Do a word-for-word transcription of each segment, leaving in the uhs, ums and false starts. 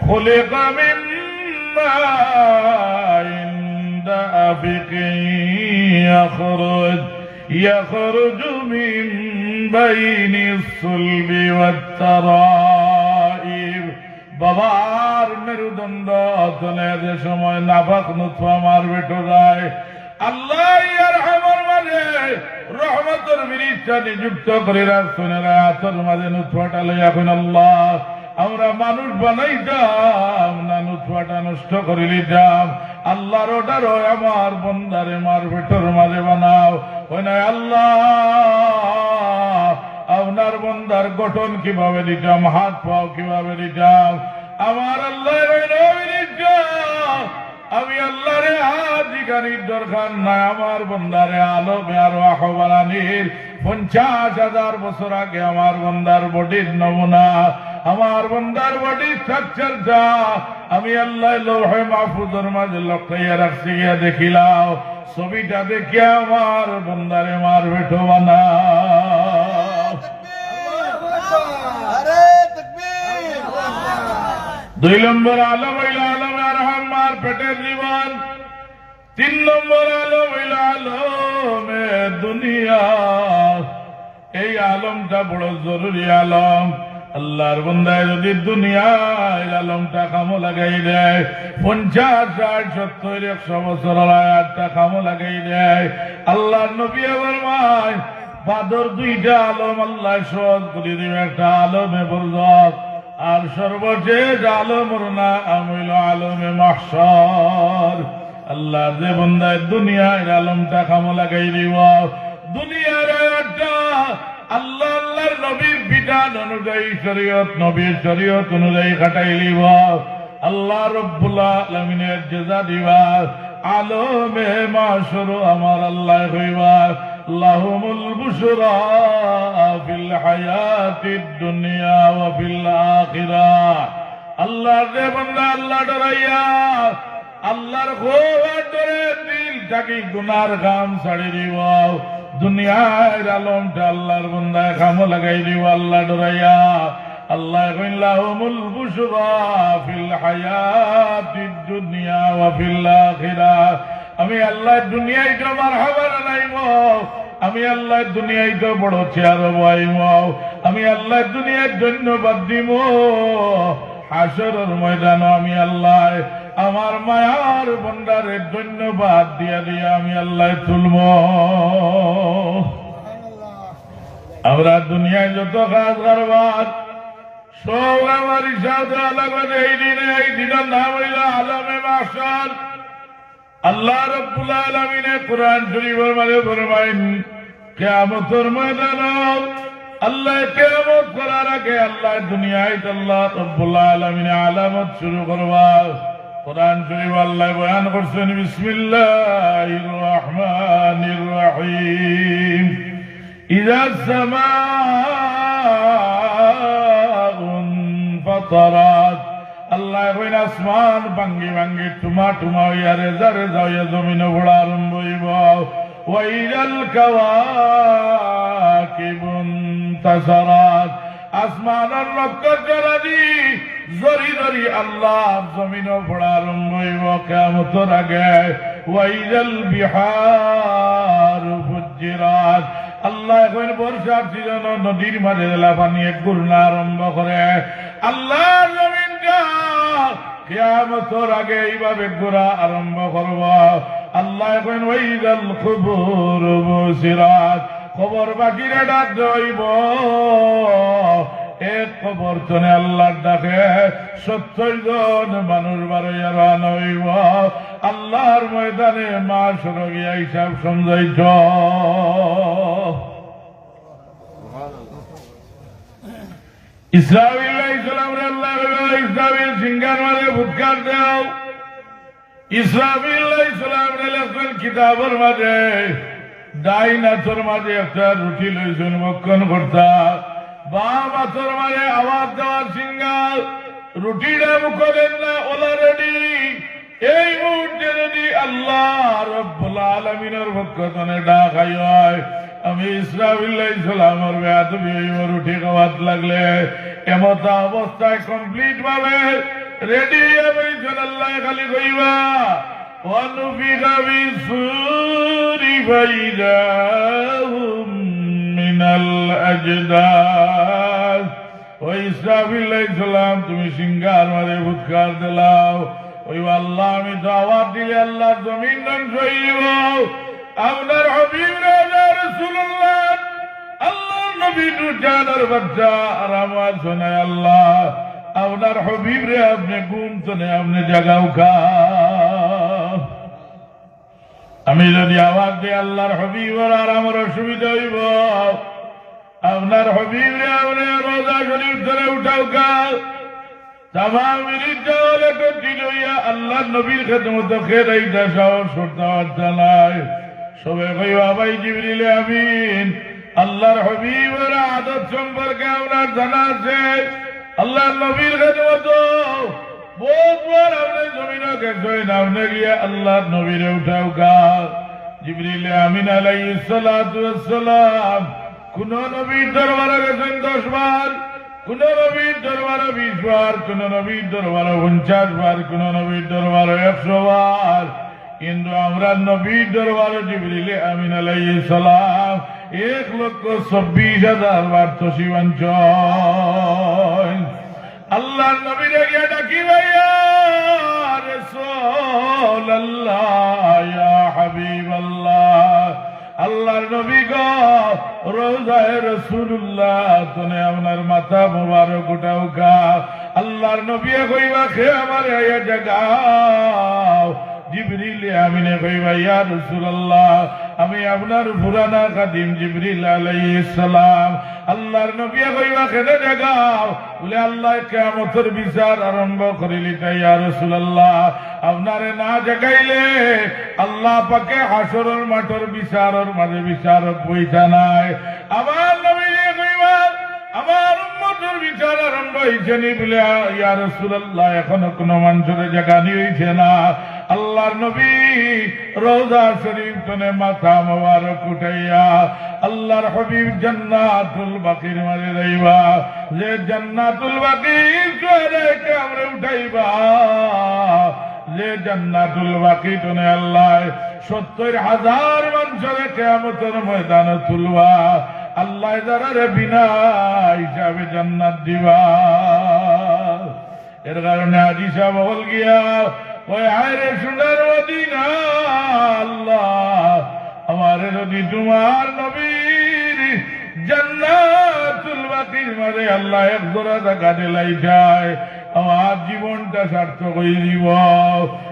خلق من ماء دافق يخرج يخرج من بين الصلب والترائب। বাবার মেরুদণ্ড তনে যে সময় নাপাক নুতফা মার পেটো যায়, আল্লায় ইয়ার হামর মাঝে রহমতর ফিরিস্তা নিযুক্ত করি রাখছইন। এরা আতর মাঝে নুতফাটা লইয়া কইন, "আল্লাহ, আমরা মানুষ বানাইতাম না, নুতফাটা নষ্ট করি দিতাম। আল্লাহর অর্ডার অয়, আমার বন্দারে মার পেটর মাঝে বানাও।" কইন, "আল্লাহ, আপনার বন্দার গঠন কিভাবে দিতাম, হাত পাও কিভাবে দিতাম?" আমার আল্লায় কইন, "ওই দিতাম।" আমি আল্লাহরে হাত দিকানির দরকার নাই, আমার বন্দারে আলমে আরওয়াহ বানানির পঞ্চাশ হাজার বছর আগে আমার বন্দার বডির নমুনা, আমার বন্দার বডির স্ট্রাকচারটা আমি আল্লায় লৌহে মাহফুজর মাঝে লটকাইয়া রাখছি, গিয়া দেখিলাও, ছবিটা দেখিয়া আমার বন্দারে মার পেটো বানাও। আরে তাকবীর! দুই নম্বর আলম অইল আলমে আরহাম, মার পেটের জীবন। তিন নম্বর আলম অইল আলমে দুনিয়া। এই আলমটা বড় জরুরি আলম। আল্লাহর বন্দায় যদি দুনিয়ার আলমটা কামো লাগাই দেয়, পঞ্চাশ, ষাট, সত্তর, একশো বছর আয়াতটা কামো লাগাই দেয়, আল্লাহর নবী ফরমায়, বাদর দুইটা আলম আল্লায় সহজ করি দিবা, একটা আলমে বরজখ, আর সর্বশেষ আলমর নাম অইল আলমে মাহশর। আল্লাহর যে বন্দায় দুনিয়ার আলমটা কামো লাগাই দিব, দুনিয়ার আয়াতটা আল্লাহ, আল্লাহর নবীর বিধান অনুযায়ী, শরীয়ত, নবীর শরীয়ত অনুযায়ী খাটাইলিব, আল্লাহ রব্বুল আলামিনের জাযা দিবা। আলমে মাহশর আমার আল্লায় কইবা, "লাহুমুল বুশরা ফিল হায়াতিদ দুনিয়া ওয়া ফিল আখিরাহ।" আল্লাহর যে বন্দা আল্লাহ ডরাইয়া, আল্লাহর খৌফ আর ডরে দিল থাকি গুনার কাম ছাড়ি দিব, দুনিয়ার আলমটা আল্লাহর বন্দায় কামো লাগাই দিব আল্লাহ ডরাইয়া। আল্লায় কইন, "লাহুমুল বুশরা ফিল হায়াতিদ দুনিয়া ওয়া ফিল আখিরাহ।" আমি আল্লায় দুনিয়াইত মারহাবা জানাইমু, আমি আল্লায় দুনিয়াইত বড় চেয়ারো বওয়াইমু, আমি আল্লায় দুনিয়াইত ধন্যবাদ দিমু। হাশরর ময়দানো আমি আল্লায় আমার মায়ার বন্দারে ধন্যবাদ দিয়া দিয়া আমি আল্লায় তুলমু। আমরা দুনিয়ার যত কাজ কারবার সব আমার হিসাব দেওয়া লাগবো। এই দিনে, এই দিনের নাম অইল আলমে মাহশর। আল্লাহ রব্বুল আলামিনে কোরআন শরীফর মাঝে ফরমাইন, কিয়ামতর ময়দানো আল্লায় কিয়ামত করার আগে আল্লায় দুনিয়াইত আল্লাহ রব্বুল আলামিনে আলামত শুরু করবা। কোরআন শরীফ আল্লায় বয়ান করছইন, বিসমিল্লাহির রহমানির রহিম। ইযা সামাউন ফাতারাত। আল্লায় কইন, আসমান ভাঙ্গি ভাঙ্গি টুমা টুমা অইয়া রেজা রেজা অইয়া জমিনো পড়া আরম্ভ অইব। ওয়া ইযাল কাওয়াকিবু ইনতাসারাত। আসমানর নক্ষত্ররাজি জরি জরি আল্লাহ জমিনো পড়া আরম্ভ অইব কিয়ামতর আগে। ওয়া ইযাল বিহারু ফুজ্জিরাত। আল্লায় কইন বর্ষার সিজনো নদীর মাঝে যেলা পানি এক গুড়না আরম্ভ করে, আল্লাহর জমিনটা কিয়ামতর আগে এইভাবে ঘুরা আরম্ভ করব। আল্লায় কইন, "ওয়া ইযাল কুবুরু বুসিরাত।" কবরবাসীরে ডাক দেওয়া অইব। এক কবর তনে আল্লাহর ডাকে সত্তর জন মানুষ বারইয়া রওয়ানা অইব। আল্লাহর ময়দানে মাহশরো গিয়া হিসাব সমঝাইত। ইসরাফিল আলাইহিস সালামরে আল্লায় কইবা, "ইসরাফিল, সিঙ্গার মাঝে ফুৎকার দেও।" ইসরাফিল আলাইহিস সালামরে লেখছইন কিতাবর মাঝে, ডাইন আতর মাঝে একটা রুটি লইছইন, ভক্ষণ করতা, বাম আতর মাঝে আওয়াজ দেওয়ার সিঙ্গার, রুটিটা মুখো দেন না, ওলা রেডি। এই মুহূর্তে যদি আল্লাহ রব্বুল আলামিনর পক্ষ তনে ডাক আই অয়, আমি ইসরাফিল আলাইহিস সালামর বেয়াদবি অইব, রুটি খাওয়াত লাগলে। এমতা অবস্থায় complete ভাবে রেডি অইয়া বইছইন, আল্লায় খালি কইবা, "ওয়ানুফিখা ফিস-সূরি ফাইদা হুম মিনাল আজদাস।" ও ইসরাফিল আলাইহিস সালাম, তুমি সিংহার মাঝে ফুৎকার দিলাও। ওই আল্লাহ, আমি তো আওয়াজ দিলে আল্লাহর জমিন ধ্বংস অইযিবো। আপনার হাবিব রে, ইয়া রাসূলুল্লাহ, আল্লাহর নবী দুজানার বাচ্চা, আরাম আছো না আল্লাহ? আপনার হাবিব রে, আপনে ঘুম থনে আপনে জাগাউক্কা। আমি যদি আওয়াজ দেই আল্লাহর হাবিবর আর আমার অসুবিধা অইবো, আপনার হাবিব রে আপনে রওজা শরীফ থনে উঠাউক্কা। তামাম ফিরিস্তা অকল একত্রিত অইয়া আল্লাহর নবীর খেদমতো খেদাইতা, সাহস করতা পারতা নায়। সবে কইবা, "ভাই জিবরিল আমিন, আল্লাহর হাবিবর আদত সম্পর্কে আপনার জানা আছে? আল্লাহর নবীর খেদমতো বউতবার আপনে জমিনো গেছইন, আপনে গিয়া আল্লাহর নবীরে উঠাউক্কা।" জিবরিল আমিন আলাইহিস সালাতু ওয়াস সালাম কুনু নবীর দরবারো গেছইন দশ বার, কুনু নবীর দরবারো বিশ বার, কুনু নবীর দরবারো পঞ্চাশ বার, কুনু নবীর দরবারো একশো বার। কিন্তু আমরার নবীর দরবারো জিবরিল আমিন আলাইহিস সালাম এক লক্ষ চব্বিশ হাজার বার তশরিফ আনছইন। আল্লাহর নবীরে গিয়া ডাকি, "ভাই, ইয়া রাসূলুল্লাহ, ইয়া হাবিবাল্লাহ, আল্লাহর নবী গো, রওজায়ে রাসূলুল্লাহ থনে আপনার মাথা মোবারক উঠাউক্কা।" আল্লাহর নবীয়ে কইবা, "কে আমারে আইয়া জাগাও?" জিবরিল আমিনে কইবা, "ইয়া রাসূলুল্লাহ, আমি আপনার পুরানা খাদিম জিবরিল আলাইহিস সালাম।" আল্লাহর নবীয়ে কইবা, "কেনে জাগাও?" বুলে, "আল্লায় কিয়ামতর বিচার আরম্ভ করিলিতা, ইয়া রাসূলুল্লাহ, আপনারে না জাগাইলে আল্লাহ পাকে হাশরর মাঠর বিচারর মাঝে বিচারক বইতা নায়।" আমার নবীয়ে কইবা, "আমার উম্মতর বিচার আরম্ভ অইছে নি?" বুলে, "ইয়া রাসূলুল্লাহ, এখনো কুনু মানষরে জাগানি অইছে না।" আল্লাহর নবী রওজা শরীফ থনে মাথা মোবারক উঠাইয়া আল্লাহর হাবিব জান্নাতুল বাকির মাঝে যাইবা। যে জান্নাতুল বাকির শুহাদায়ে কেরামরে উঠাইবা, যে জান্নাতুল বাকি থনে আল্লায় সত্তইর হাজার মানষরে কিয়ামতর ময়দানো তুলবা, আল্লায় যারারে বিনা হিসাবে জান্নাত দিবা। এর কারণে হাজি সাব অকল গিয়া কয়, "হায় রে সোনার মদিনা, আল্লাহ, আমারে যদি তুমার নবীর জান্নাতুল বাকির মাঝে আল্লাহ এক জোড়া জাগা দিলাইতায়, আমার জীবনটা সার্থক অইযিবো।"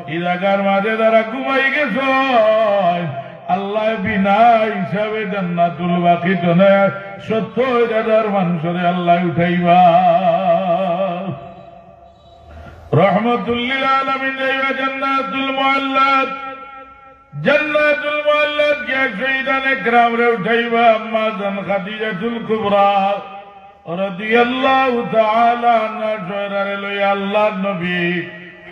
ই জাগার মাঝে যারা ঘুমাই গেছইন, আল্লায় বিনা হিসাবে জান্নাতুল বাকি থনে সত্তইর হাজার মানষরে আল্লায় উঠাইবা। রহমতুল্লিল আলামিন যাইবা জান্নাতুল মুআল্লাত। জান্নাতুল মুআল্লাত গিয়া শহীদানে কেরামরে উঠাইবা। আম্মা জান খাদিজাতুল কুবরা রাদিয়াল্লাহু তাআলা আনহা সয়রারে লইয়া আল্লাহর নবী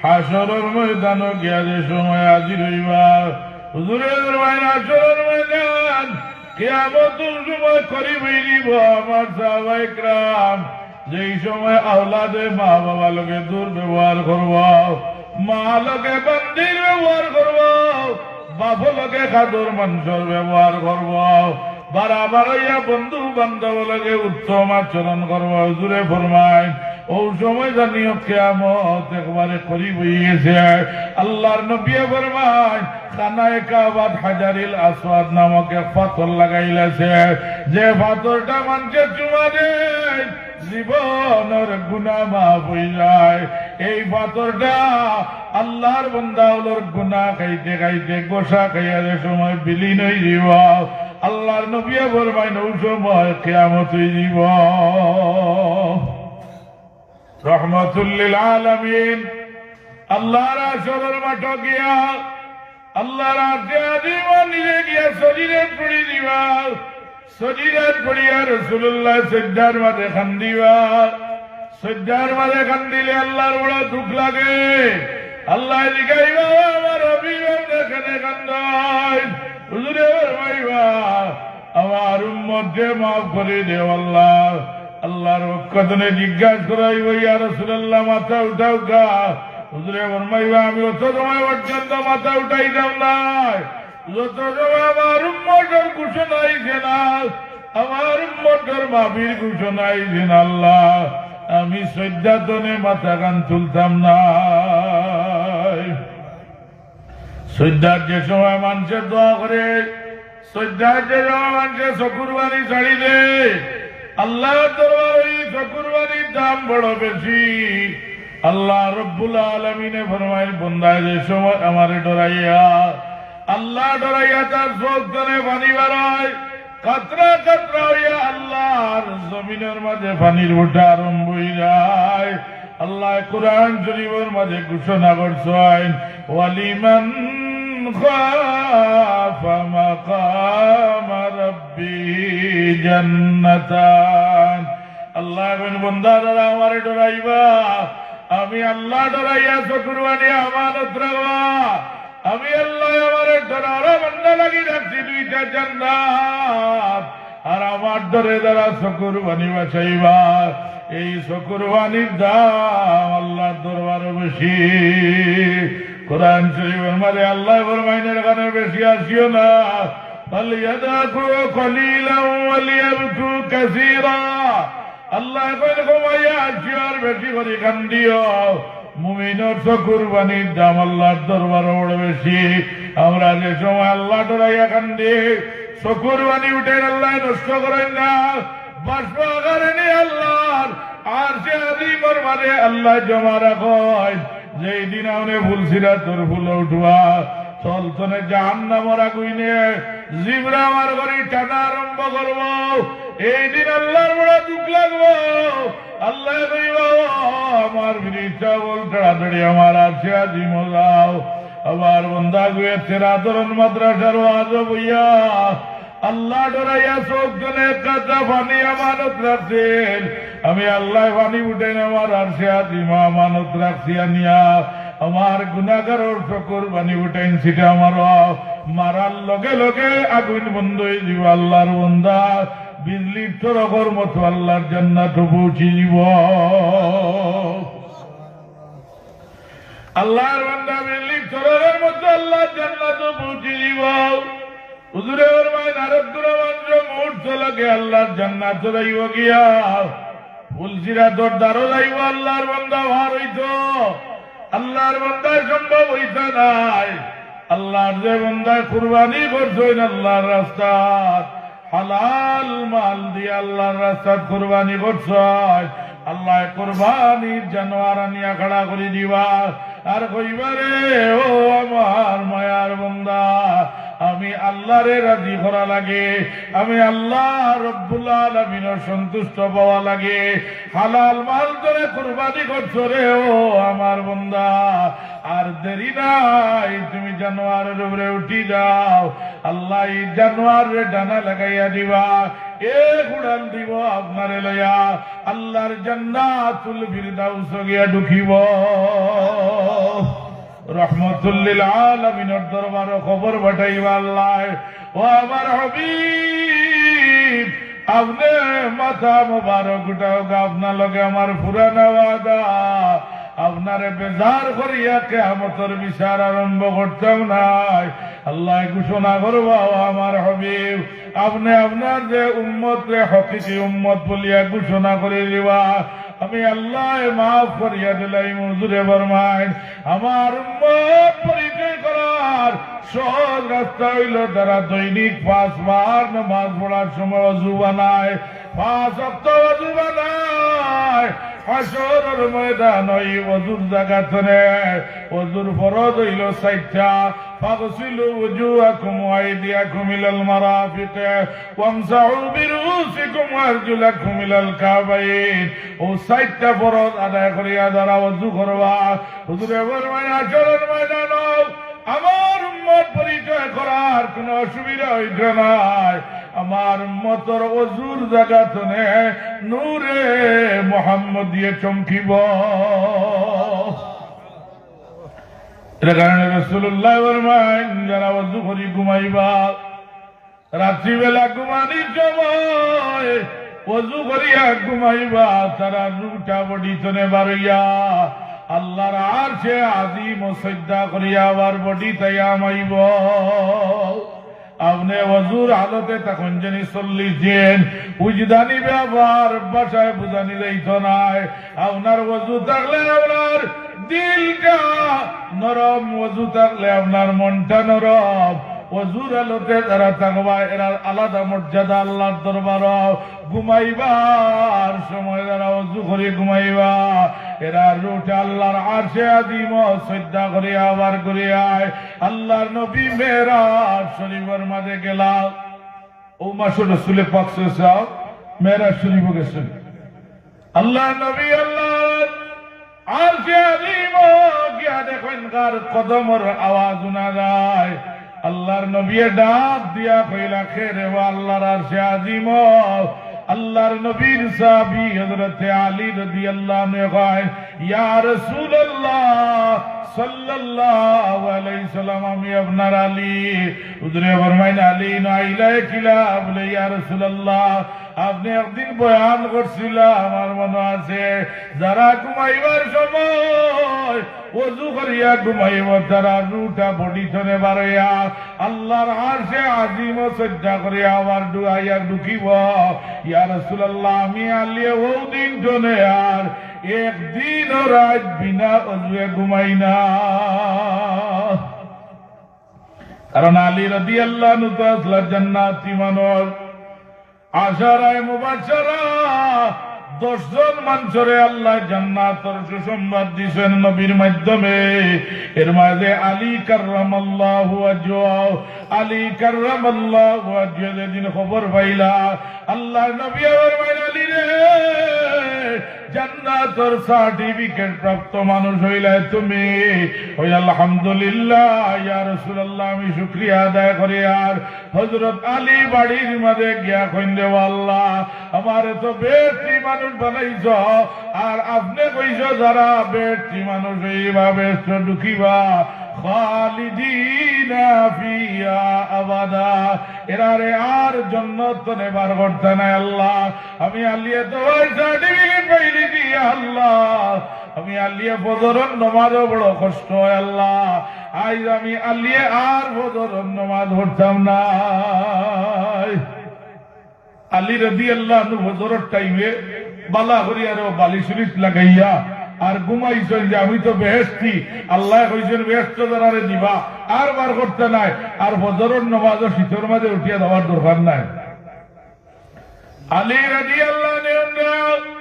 হাশরর ময়দানো গিয়া যে সময় হাজির অইবা, হুজুরে ফরমাইন, হাশরর ময়দান, কিয়ামত অউ সময় করিব অইযিবো। আমার সাহাবায়ে কেরাম, যেই সময় আওলাদে মা বাবার লগে দুর্ব্যবহার করবো, মা লগে বান্দির ব্যবহার করবো, বাপ লগে কাদর মানষর ব্যবহার করবো, বারাবার অইয়া বন্ধু বান্ধব লগে উত্তম আচরণ করবো। হুজুরে ফরমাইন, অউ সময় জানিও কিয়ামত একবারে করিব অইগেছে। আল্লাহর নবীয়ে ফরমাইন, খানায়ে কাবাত হাজারিল আসওয়াদ নামক এক পাথর লাগাইল আছে, যে পাথরটা মানষে চুমা দেয়, জীবনর গুনা মাফ অইযায়। এই পাথরটা আল্লাহর বান্দা অকলর গুনা খাইতে খাইতে, গোসা খাইয়া যে সময় বিলীন অইযিবো, আল্লাহর নবীয়ে ফরমাইন, অউ সময় কিয়ামত অইযিবো। রহমতুল্লিল আলামিন আল্লাহর হাশরর মাঠো গিয়া আল্লাহর আরশে আজিমো নিজে গিয়া সজিদাত পড়ি দিবা। সজিদাত পড়িয়া রাসূলুল্লাহ সজ্জার মাঝে কান্দিবা। সজ্জার মাঝে কান্দিলে আল্লাহর বড় দুখ লাগে। আল্লায় জিগাইবা, "ও আমার হাবিব, আপনে কেনে কান্দইন?" হুজুরে ফরমাইবা, "আমার উম্মতরে মাফ করি দেও আল্লাহ।" আল্লাহর পক্ষ থনে জিজ্ঞাসা করা অইবো, "ইয়া রাসূলুল্লাহ, মাথা উঠাউক্কা।" হুজুরে ফরমাইবা, "আমি অত সময় পর্যন্ত মাথা উঠাইতাম নায়, যত সময় আমার উম্মতর ঘোষণা আইছে না, আমার উম্মতর মাফির ঘোষণা আইছে না, আল্লাহ, আমি সইজ্জা থনে মাথাখান তুলতাম নায়।" সইজ্জাত যে সময় মানষে দোয়া করে, সইজ্জাত যে সময় মানষে চকুর পানি ছাড়ি দেয়, আল্লাহর দরবারো ই চকুর পানির দাম বড় বেশি। আল্লাহ রব্বুল আলামিনে ফরমাইন, বন্দায় যে সময় আমারে ডরাইয়া, আল্লাহ ডরাইয়া তার চোখ থনে পানি বারয়, কাতরা কাতরা অইয়া আল্লাহর জমিনর মাঝে পানির ফুটা আরম্ভ অই যায়। আল্লাহ কোরআন শরীফর মাঝে ঘোষণা করছইন, "ওয়ালিমান খাফা মাকামা রাব্বিহি জান্নাতান।" আল্লাহ কইন, বন্দা যারা আমারে ডরাইবা, আমি আল্লাহ ডরাইয়া চকুর পানি আমানত রাখবা। আমি আল্লাহ আমার একটা আরো বান্দা লাগি রাখছি দুইটা জান্নাত, আর আমার ডরে যারা চকুর পানি বাঁচাইবা, এই চকুর পানির দাম আল্লাহর দরবারো বেশি। কোরআন শরীফর মাঝে আল্লাহ ফরমাইন, এর কারণে বেশি আসিও না, "ফালিয়াদহাকু কালিলান ওয়ালিয়াবকু কাসীরা।" আল্লাহ কইন, "কমাইয়া আসিও আর বেশি করি কান্দিও।" মুমিনর চকুর পানির দাম আল্লাহর দরবারো বড় বেশি। আমরা যে সময় আল্লাহ ডরাইয়া কান্দি, চকুর পানি উঠে আল্লাহ নষ্ট করেন না, বাষ্প আকারে নিয়া আল্লাহর আরশে আজিমর মাঝে আল্লাহ জমা রাখইন। যেই দিন আপনে ফুলসিরাতর ফুলো উঠবা, তল থনে জাহান্নামর আগুইনে জিবরা বার করি টানা আরম্ভ করবো। এই দিন আল্লাহর বড় দুঃখ লাগবো। আল্লাহ কইবা, "ও আমার ফিরিস্তা অকল, তাড়াতাড়ি আমার আরশে আজিমো যাও।" আবার বন্দা গুয়ে তেরা ধরন মাদ্রাসার ওয়াজো বইয়া আল্লাহ ডরাইয়া চোখ থনে এক কাতরা পানি আমানত রাখছেন। আমি আল্লাহ পানি উঠাইন আমার আরশে আজিমো আমানত রাখছি আনিয়া। আমার গুনাহগারর চকুর পানি উঠাইন ছিটা মারো। মারার লগে লগে আগুইন বন্ধ অই যিবো। আল্লাহর বন্দা বিজলির চড়কর মতো আল্লাহর জান্নাতো পৌঁছি যিবো। আল্লাহর বন্দা বিজলির চড়কর মতো আল্লাহর জান্নাতো পৌঁছি যিবো। হুজুরে ফরমাইন, আরো দূরে মানষে মুহূর্ত লাগে আল্লাহর জান্নাতো যাইবো গিয়া। ফুলসিরাতর দ্বারো যাইবো, আল্লাহর বন্দা বার অইতো। আল্লাহর বন্দায় সম্ভব অইতো নায়। আল্লাহর যে বন্দায় কুরবানি করছইন আল্লাহর রাস্তাত, হালাল মাল দিয়া আল্লাহর রাস্তাত কুরবানি করছইন, আল্লায় কুরবানির জানোয়ার আনিয়া খাড়া করি দিবা। আর কইবা রে, "ও আমার মায়ার বন্দা, আমি আল্লাহরে রাজি করা লাগে, আমি আল্লাহ রব্বুল আলামিনর সন্তুষ্ট পাওয়া লাগে, হালাল মাল তোরে কুরবানি করছো রে, ও আমার বন্দা।" আর দেরি নাই, তুমি জানোয়ারর উপরে উঠি যাও। আল্লায় ই জানোয়াররে ডানা লাগাইয়া দিবা, এ উড়াল দিবো আপনারে লইয়া, আল্লাহর জান্নাতুল ফিরদাউসো গিয়া ঢুকিবো। রহমতুল্লিল আলামিনর দরবারো খবর পাঠাইবা আল্লায়, "ও আমার হাবিব, আপনে মাথা মোবারক উঠাউক্কা, আপনার লগে আমার পুরানা ওয়াদা, আপনারে বেজার করিয়া কিয়ামতর বিচার আরম্ভ করতাম নায়।" আল্লায় ঘোষণা করবা, "ও আমার হাবিব, আপনে আপনার যে উম্মতরে হকিকি উম্মত বলিয়া ঘোষণা করি দিবা, আমি আল্লায় মাফ করিয়া দিলাইমু।" হুজুরে ফরমাইন, আমার উম্মত পরিচয় করার সহজ রাস্তা অইলো যারা দৈনিক পাঁচ বার নামাজ পড়ার সময় অজু বানায়, পাঁচ ওয়াক্ত অজু বানায়, হাশরর ময়দানো ই অজুর জাগা থনে অজুর ফরজ অইলো চাইরটা, "ফাগসিলু উজুহাকুম ওয়া আইদিয়াকুম ইলাল মারাফিক ওয়ামসাহু বিরুউসিকুম ওয়া আরজুলাকুম ইলাল কাবাইন।" অউ চাইরটা ফরজ আদায় করিয়া যারা অজু করবা, হুজুরে ফরমাইন, হাশরর ময়দানো আমার উম্মত পরিচয় করার কোনো অসুবিধা অইতো নায়। আমার উম্মতর অজুর জাগা থনে নূরে মুহাম্মদিয়ে চমকিবো। এর কারণে রাসূলুল্লায় ফরমাইন, যারা অজু করি ঘুমাইবা, রাত্রিবেলা ঘুমানির সময় অজু করিয়া ঘুমাইবা, তারার রুহটা বডি তনে বারইয়া আল্লাহর আরশে আজিমো সইজদা করিয়া আবার বডিত আইয়া হামাইবো। আপনে অজুর হালতে থাকইন যেনি চল্লিশ দিন, উজদানি ব্যাপার ভাষায় বুঝানি যাইতো নায়। আপনার অজু থাকলে আপনার দিলটা নরম, অজু থাকলে আপনার মনটা নরম। অজুর হালতে যারা থাকবা, এরার আলাদা মর্যাদা আল্লাহর দরবারো। ঘুমাইবার সময় যারা অজু করি ঘুমাইবা, এরার রুহটা আল্লাহর আরশে আজিমো সইজদা করি আবার ঘুরি আয়। আল্লাহর নবী মেরাজ শরীফর মাঝে গেলা, অউ মাসো রসুলে পাক সাল্লাল্লাহু আলাইহি ওয়াসাল্লাম মেরাজ শরীফো গেছইন। আল্লাহর নবী আল্লাহর আরশে আজিমো গিয়া দেখইন কার কদমর আওয়াজ হুনা যায়। আল্লাহর নবীয়ে ডাক দিয়া কইলা, "কে রে?" "ও আল্লাহর আরশে আজিমো।" আল্লাহর নবীর সাহাবী হযরতে আলী রাদিয়াল্লাহু আনহু কয়, "ইয়া রাসূলুল্লাহ সাল্লাল্লাহু আলাইহি সাল্লাম, আমি আপনার আলী।" হুজুরে ফরমাইন, "আলী, ইনো আইলায় কিলা?" বলে, "ইয়া রাসূলুল্লাহ, আপনে একদিন বয়ান করছিলা, আমার মনো আছে, যারা ঘুমাইবার সময় অজু করিয়া ঘুমাইবো, তারার রুহটা বডি তনে বারইয়া আল্লাহর আরশে আজিমো সইজদা করিয়া আবার ঢু-, আইয়া ঢুকিবো। ইয়া রাসূলুল্লাহ, আমি আলিয়ে অউ দিন তনে আর একদিনও রাইত বিনা অজুয়ে ঘুমাই না।" কারণ আলী রাদিয়াল্লাহু আনহু তো আছলা জান্নাতি মানুষ। আশারায়ে মুবাশশারা, দশ জন মানষরে আল্লায় জান্নাতর সুসংবাদ দিছইন নবীর মাধ্যমে। এর মাঝে আলী কাররামাল্লাহু ওয়াজহাহু, আলী কাররামাল্লাহু ওয়াজহাহু যেদিন খবর পাইলা, আল্লাহর নবী আবার কইলা, "আলী রে, জান্নাতর সার্টিফিকেট প্রাপ্ত মানুষ অইলায় তুমি।" কইলা, "আলহামদুলিল্লাহ, ইয়া রাসূলুল্লাহ, আমি শুকরিয়া আদায় করি।" আর হযরত আলী বাড়ির মাঝে গিয়া কইন, "রে আল্লাহ, আমারে তো বেহেশতি মানুষ বানাইছো, আর আপনে কইছো যারা বেহেশতি মানুষ অইবা, বেহেশতো ঢুকিবা, খালিদিনা ফিহা আবাদা, এরারে আর জন্নত তনে বার করতা নায় আল্লাহ।" আমি আলিয়ে তো ওই সার্টিফিকেট পাইলিছি আল্লাহ। আমি আলিয়ে ফজরর নমাজও বড় কষ্ট অয় আল্লাহ। আইজ আমি আলিয়ে আর ফজরর নমাজ পড়তাম নায়। আলী রাদিয়াল্লাহু আনহু ফজরর টাইমে বালা করি আরো বালিশ উলিশ লাগাইয়া আর ঘুমাইছইন যে আমি তো বেহেশতি, আল্লায় কইছইন বেহেশতো যারারে দিবা, আর বার করতা নায়, আর ফজরর নমাজও শীতর মাঝে উঠিয়া যাওয়ার দরকার নাই। আলী রাদিয়াল্লাহু আনহু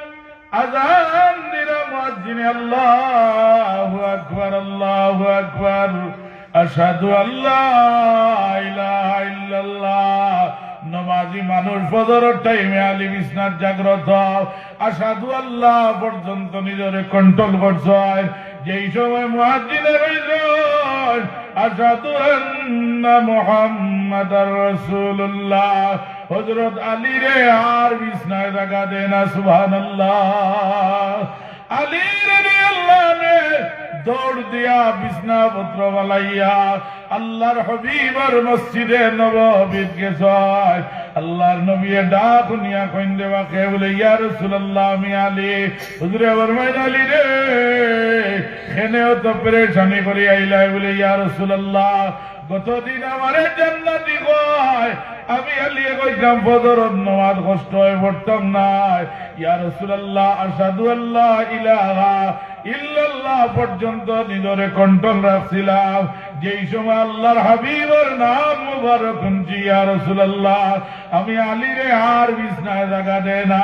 আজান দিলা, মুয়াজ্জিনে, "আল্লাহু আকবার, আল্লাহু আকবার, আশহাদু আল্লা ইলাহা ইল্লাল্লাহ।" নমাজি মানুষ ফজরর টাইমে আলী বিছনাত জাগ্রত, "আশহাদু আল্লা" পর্যন্ত নিজরে কন্ট্রোল করছইন। যেই সময় মুয়াজ্জিনে কইছইন, "আশহাদু আন্না মুহাম্মাদার রাসূলুল্লাহ", হযরত আলীরে আর বিছনায় জাগা দেয় না, সুবহানাল্লাহ। আলী রাদিয়াল্লাহু আনহু দৌড় দিয়া বিছনাপত্র ফালাইয়া আল্লাহর হাবিবর মসজিদে নববীত গেছইন। আল্লাহর নবীয়ে ডাক হুনিয়া কইন, "রে বা কে?" বলে, "ইয়া রাসূলুল্লাহ, আমি আলী।" হুজুরে ফরমাইন, "আলী রে, কেনে অত পেরেশানি করি আইলায়?" বলে, "ইয়া রাসূলুল্লাহ, গতদিন আমারে জান্নাতি কয়, আমি আলিয়ে কইতাম ফজরর নমাজ কষ্ট অয় পড়তাম নায়। ইয়া রাসূলুল্লাহ, আশহাদু আল্লা ইলাহা ইল্লাল্লাহ পর্যন্ত নিজরে কন্ট্রোল রাখছিলাম। যেই সময় আল্লাহর হাবিবর নাম মুবারক হুনছি, ইয়া রাসূলুল্লাহ, আমি আলীরে আর বিছনায় জাগা দেয় না।"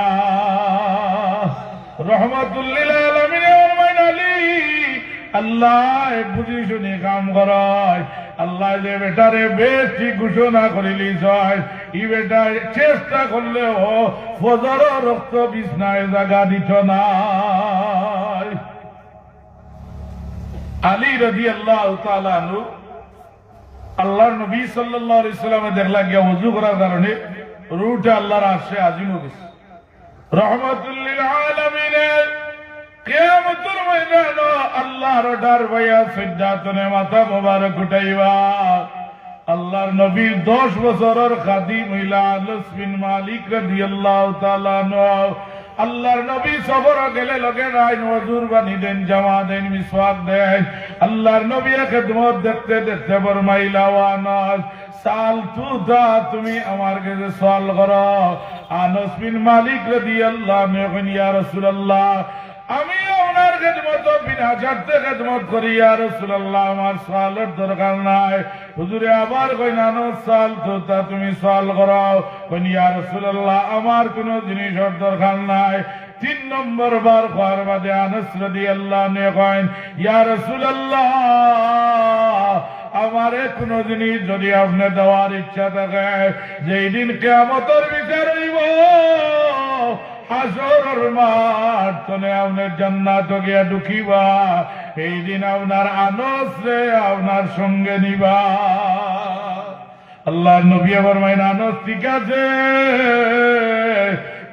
রহমাতুল্লিল আলামিনে ফরমাইন, আলী, আল্লায় বুঝি শুনি কাম করইন। আল্লায় যে বেটারে বেহেশতি ঘোষণা করিলিছইন, ই বেটায় চেষ্টা করলেও ফজরর অক্ত বিছনায় জাগা দিত নায়। আলী রাদিয়াল্লাহু তাআলা আনহু আল্লাহর নবী সাল্লাল্লাহু আলাইহি ওয়াসাল্লামে দেখলা গিয়া ওযু করার কারণে রুহটা আল্লাহর আরশে আজিমো গেছে। রহমাতুল্লিল আলামিনে কিয়ামতর ময়দানো আল্লাহর ডার বাইয়া সইজ্জা তনে মাথা মোবারক উঠাইবা। আল্লাহর নবীর দশ বছরর খাদিম অইলা আনাস বিন মালিক রাদিয়াল্লাহু তাআলা আনহু। আল্লাহর নবী সফর গেলে লগে রাইন, অজুর পানি দেইন, জামা দেইন, মিসওয়াক দেইন। আল্লাহর নবীর খেদমত দেখতে দেখতে ফরমাইলা, "ও আনাস, সাল তুতা, তুমি আমার গেছে সওয়াল করো।" আনাস বিন মালিক রাদিয়াল্লাহু আনহু কইন, "ইয়া রাসূলুল্লাহ, আমি আপনার খেদমত বিনা শর্তে খেদমত করি, ইয়া রাসূলুল্লাহ, আমার সওয়ালর দরকার নাই।" হুজুরে আবার কইন, "আনাস, সাল তুতা, তুমি সওয়াল করো।" কইন, "ইয়া রাসূলুল্লাহ, আমার কুনু জিনিসর দরকার নাই।" তিন নম্বর বার কওয়ার বাদে আনাস রাদিয়াল্লাহু আনহু কইন, "ইয়া রাসূলুল্লাহ, আমারে কুনু জিনিস যদি আপনে দেওয়ার ইচ্ছা থাকে, যেই দিন কিয়ামতর বিচার অইবো, হাশরর মাঠ তনে আপনে জান্নাতো গিয়া ঢুকিবা, এই দিন আপনার আনাসরে আপনার সঙ্গে নিবা।" আল্লাহর নবীয়ে ফরমাইন, "আনাস, ঠিক আছে,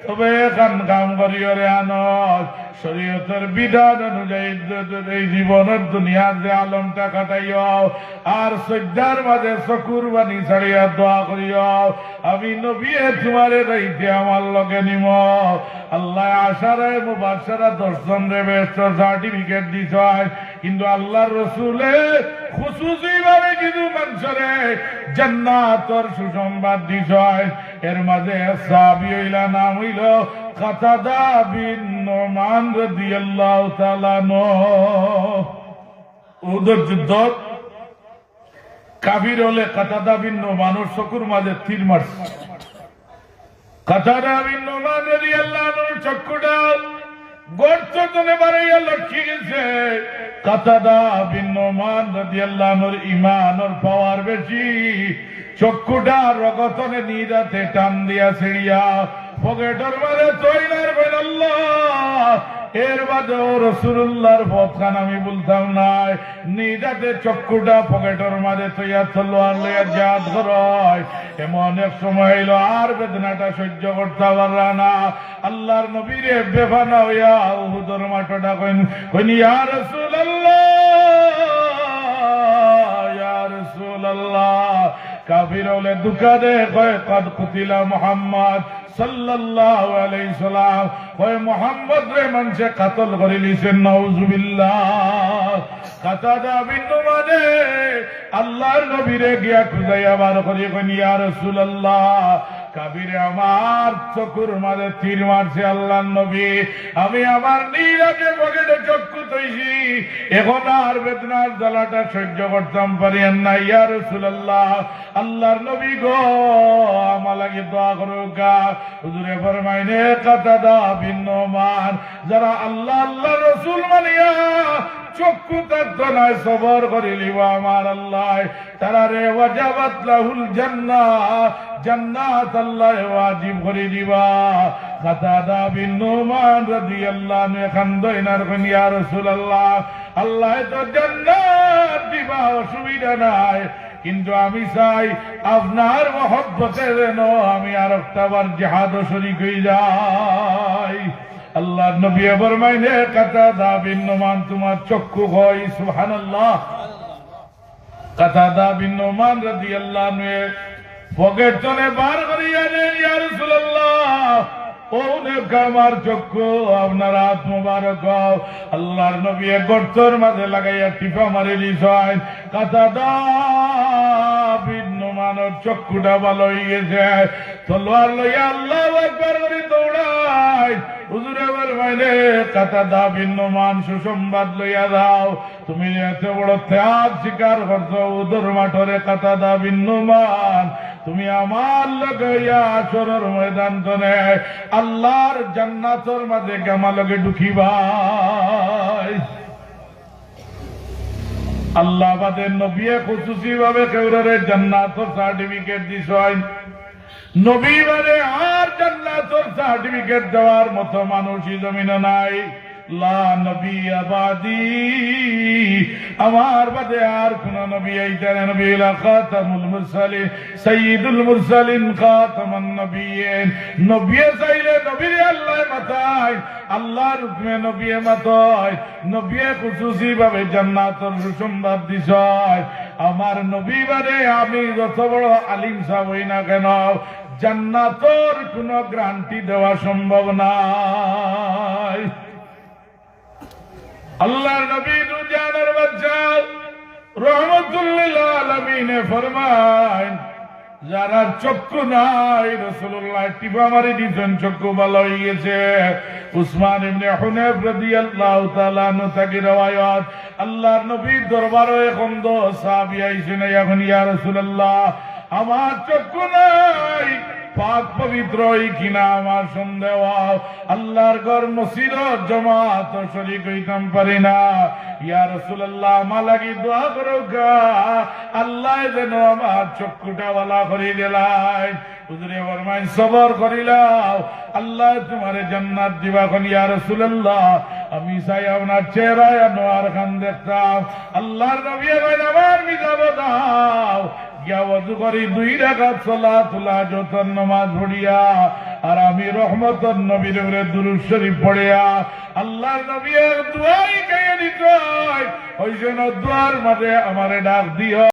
তবে এখান কাম করিও রে আনাস, শরীয়তর বিধান অনুযায়ী দ-, দ-, এই জীবনর দুনিয়ার যে আলমটা কাটাইও, আর সইজদার মাঝে চকুর পানি ছাড়িয়া দোয়া করিও, আমি নবীয়ে তুমারে রাইতে আমার লগে নিমু।" আল্লায় আশারায়ে মুবাশশারা দশ জনরে বেহেশতর certificate দিছইন, কিন্তু আল্লাহর রসুলে খুসুসি ভাবে কিছু মানষরে জান্নাতর সুসংবাদ দিছইন। এর মাঝে এক সাহাবী অইলা, নাম অইলো কাতাদা বিন নুমান রাদিয়াল্লাহু তাআলা আনহু। উহুদর যুদ্ধত কাফির অকলে কাতাদা বিন নুমানর চকুর মাঝে তীর মারছে। কাতাদা বিন নুমান রাদিয়াল্লাহু আনহুর চক্ষুটা গর্ত তনে বারইয়া লটকি গেছে। কাতাদা বিন নুমান রাদিয়াল্লাহু আনহুর ইমানর power বেশি। চক্ষুটা রগতনে নিজ আতে টান দিয়া ছিড়িয়া পকেটর মাঝে থইন আর কইন, "আল্লাহ, এর বাদেও রাসূলুল্লাহর পথখান আমি ভুলতাম নায়।" নিজ আতে চক্ষুটা পকেটর মাঝে থইয়া তলোয়ার লইয়া জিহাদ করইন। এমন এক সময় অইলো, আর বেদনাটা সইজ্য করতা পাররা না। আল্লাহর নবীরে বেফানা অইয়া উহুদর মাঠো ডাকইন, কইন, "ইয়া রাসূলুল্লাহ, ইয়া রাসূলুল্লাহ।" কাফির অকলে ধুকা দেয়, কয়, "কদ কুতিলা মুহাম্মদ সাল্লাল্লাহু আলাইহি সাল্লাম।" কয়, "মুহাম্মদরে মানষে কাতল করিলিছে, নাউজুবিল্লাহ।" কাতাদা বিন নুমানে আল্লাহর নবীরে গিয়া খুজাইয়া বার করি কইন, "ইয়া রাসূলুল্লাহ, কাফিরে আমার চকুর মাঝে তীর মারছে আল্লাহর নবী, আমি আমার নিজ আতে পকেটো চক্ষু থইছি, এখন আর বেদনার জ্বালাটা সইজ্য করতাম পারিয়ার না, ইয়া রাসূলুল্লাহ, আল্লাহর নবী গো, আমার লাগি দোয়া করউক্কা।" হুজুরে ফরমাইন, "এ কাতাদা বিন নুমান, যারা আল্লাহ, আল্লাহর রসুল মানিয়া চক্ষু থাকতো নায়, সবর করিলিবা আমার আল্লায়, তারারে ওয়াজাবাত লাহুল জান্নাহ, জান্নাত আল্লায় ওয়াজিব করি দিবা।" কাতাদা বিন নুমান রাদিয়াল্লাহু আনহু কান্দইন আর কইন, "ইয়া রাসূলুল্লাহ, আল্লায় তো জান্নাত দিবা, অসুবিধা নাই, কিন্তু আমি চাই আপনার মহব্বতে যেন আমি আরেকটা বার জিহাদো শরিক অই যাই।" আল্লাহর নবীয়ে ফরমাইন, "এ কাতাদা বিন নুমান, তুমার চক্ষু কই?" সুবহানাল্লাহ। কাতাদা বিন নুমান রাদিয়াল্লাহু আনহু পকেট তনে বার করিয়া দেইন, "ইয়া রাসূলুল্লাহ, অউ নেউক্কা আমার চক্ষু, আপনার আত মুবারক।" আল্লাহর নবীয়ে গর্তর মাঝে লাগাইয়া টিপা মারি দিছইন। কাতাদা বিন নুমানর চক্ষুটা ভালা অই গেছে। তলোয়ার লইয়া আল্লাহু আকবার করি দৌড়াইন। হুজুরে ফরমাইন, "এ কাতাদা বিন নুমান, সুসংবাদ লইয়া যাও।" তুমি যে এত বড় ত্যাগ স্বীকার করছো উহুদর মাঠো রে কাতাদা বিন নুমান, তুমি আমার লগে অইয়া হাশরর ময়দান তনে আল্লাহর জান্নাতর মাঝে গিয়া আমার লগে ঢুকিবায়। আল্লাহ বাদে নবীয়ে খুসুসি ভাবে কেউরে জান্নাতর certificate দিছইন। নবী বাদে আর জান্নাতর certificate দেওয়ার মতো মানুষ ই জমিনো নাই। লা নবিয়্যা বাদি, আমার বাদে আর কুনু নবী আইতা নায়। নবী অইলা খাতামুল মুরসালিন, সাইয়্যিদুল মুরসালিন, খাতামান নবিয়্যিন। নবীয়ে চাইলে নবীরে আল্লায় মাতইন, আল্লাহর হুকুমে নবীয়ে মাতইন। নবীয়ে খুসুসি ভাবে জান্নাতর সুসংবাদ দিছইন। আমার নবী বাদে আমি যত বড় আলিম সাব অই না কেন, জান্নাতর কোনো গ্যারান্টি দেওয়া সম্ভব নায়। আল্লাহর নবী দুজাহানের বাদশা রহমতুল্লিল আলামিনে ফরমাইন, যারার চক্ষু নাই, রাসূলুল্লাহ টিপা মারি দিছইন, চক্ষু ভালা অই গেছে। উসমান ইবনে হুনাইফ রাদিয়াল্লাহু তাআলা আনহু থাকি রেওয়ায়াত, আল্লাহর নবীর দরবারো এক অন্ধ সাহাবী আইছইন, আইয়া কইন, ইয়া রাসূলুল্লাহ, আমার চক্ষু নাই, পাক পবিত্র অই কিনা আমার সন্দেহ, আল্লাহর ঘর মসজিদর জমাতো শরিক অইতাম পারি না। ইয়া রাসূলুল্লাহ, আমার লাগি দোয়া করউক্কা, আল্লায় যেন আমার চক্ষুটা ভালা করি দিলাইন। হুজুরে ফরমাইন, সবর করিলাও, আল্লায় তুমারে জান্নাত দিবা। কইন, ইয়া রাসূলুল্লাহ, আমি চাই আপনার চেহারায় আনোয়ার খান দেখতাম। আল্লাহর নবীয়ে কইন, আমার মিজাবো যাও, গিয়া ওযু করি দুই রাকাত সালাতুল হাজতর নামাজ পড়িয়া, আর আমি রহমতর নবীর উপরে দুরূদ শরিফ পড়িয়া, আল্লাহর নবীয়ে এক দোয়া শিখাইয়া দিছইন, অউ যেন দোয়ার মাঝে আমারে ডাক দিও।